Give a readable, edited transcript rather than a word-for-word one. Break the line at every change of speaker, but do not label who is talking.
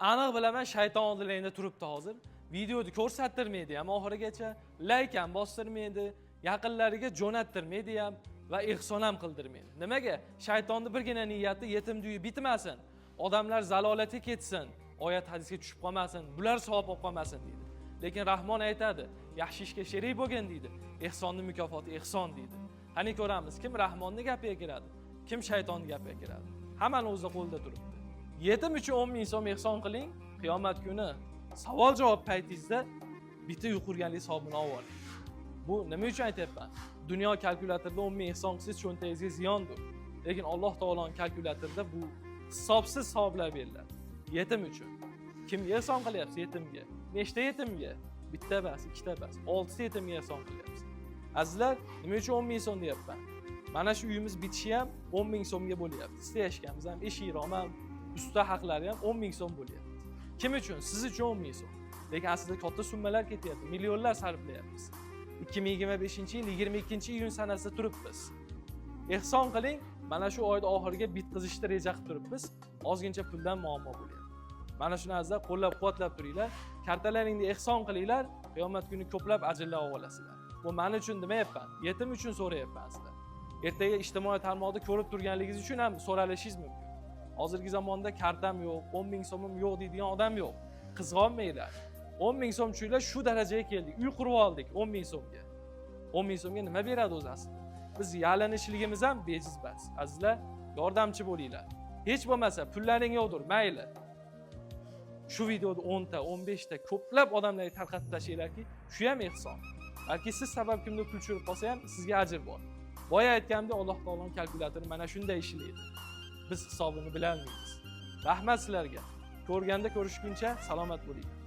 Aniq bilaman, shayton oldilangda turibdi hozir. Videoni ko'rsattirmaydi ham oxirigacha, layk ham bostirmaydi, yaqinlariga jo'nattirmaydi ham va ehson ham qildirmaydi. Nimaga? Shaytonni birgina niyati: yetimni uyi bitmasin, odamlar zalolatga ketsin, oyat hadisga tushib qolmasin, bular savob olib qolmasin deydi. Lekin Rahmon aytadi: "Yaxshi ishga sherik bo'lgin", deydi. Ehsonni mukofoti ehson deydi. Qani ko'ramiz, kim Rahmonni gapiga kiradi, kim shaytonni gapiga kiradi. Hammani o'zi qo'lida turibdi. Yetim uchun 10 ming so'm ehson qiling, qiyomat kuni savol javob paytingizda bitta uy qurganlik savobini olib oling. Bu nima uchun aytyapman? Dunyo kalkulyatorida 10 ming ehson qilsangiz, cho'ntagingizga ziyondir. Lekin Alloh taoloning kalkulyatorida bu hisobsiz savoblar beriladi. Yetim uchun. Kimga ehson qilyapsiz? Yetimga. Nechta yetimga? Bitta emas, ikkita emas, oltita yetimga ehson qilyapsiz. Azizlar, nima uchun 10 ming so'm deyapman? Mana shu uyimiz bitishi ham 10 ming so'mga bo'lyapti. Istayashganimiz ham, eshik rom ham, usta haqlari ham 10 ming so'm bo'lyapti. Kim uchun? Siz uchun 10 ming so'm. Lekin aslida katta summalar ketyapti, millionlar sarflayapmiz. 2025-yil 22-iyun sanasida turibmiz. Ehson qiling, mana shu oyda oxiriga bitqizishni reja qilib turibmiz. Ozgincha puldan muammo bo'lyapti. Mana shuni, azizlar, qo'llab-quvvatlab turinglar. Kartalaringni ehson qilinglar, qiyomat kuni ko'plab ajrlar olib olasizlar. Bu men uchun demayapman, yetim uchun so'rayapman sizlar. Ertaga ijtimoiy tarmoqda ko'rib turganligingiz uchun ham so'ralishingiz mumkin. Hozirgi zamonda kartam yo'q, 10 ming so'mim yo'q deydigan odam yo'q. Qizg'onmanglar. 10 ming so'm tushinglar, shu darajaga keldik. Uy qurib oldik 10 ming so'mga. 10 ming so'mga nima beradi o'zi aslida? Biz yalinishligimiz ham bejiz bas. Azizlar, yordamchi bo'linglar. Hech bo'lmasa pullaring yo'qdir, mayli. Shu videoni 10 ta, 15 ta ko'plab odamlarga tarqatib tashlanglarki, shu ham ehson. Balki siz sabab kimdir pul tushirib qolsa ham, sizga ajr bor. Boya aytganimdek, Alloh taoloning kalkulyatori mana shunday ishlaydi. Biz hisobini bilolmaymiz. Rahmat sizlarga. Ko'rganda ko'rishguncha salomat bo'linglar.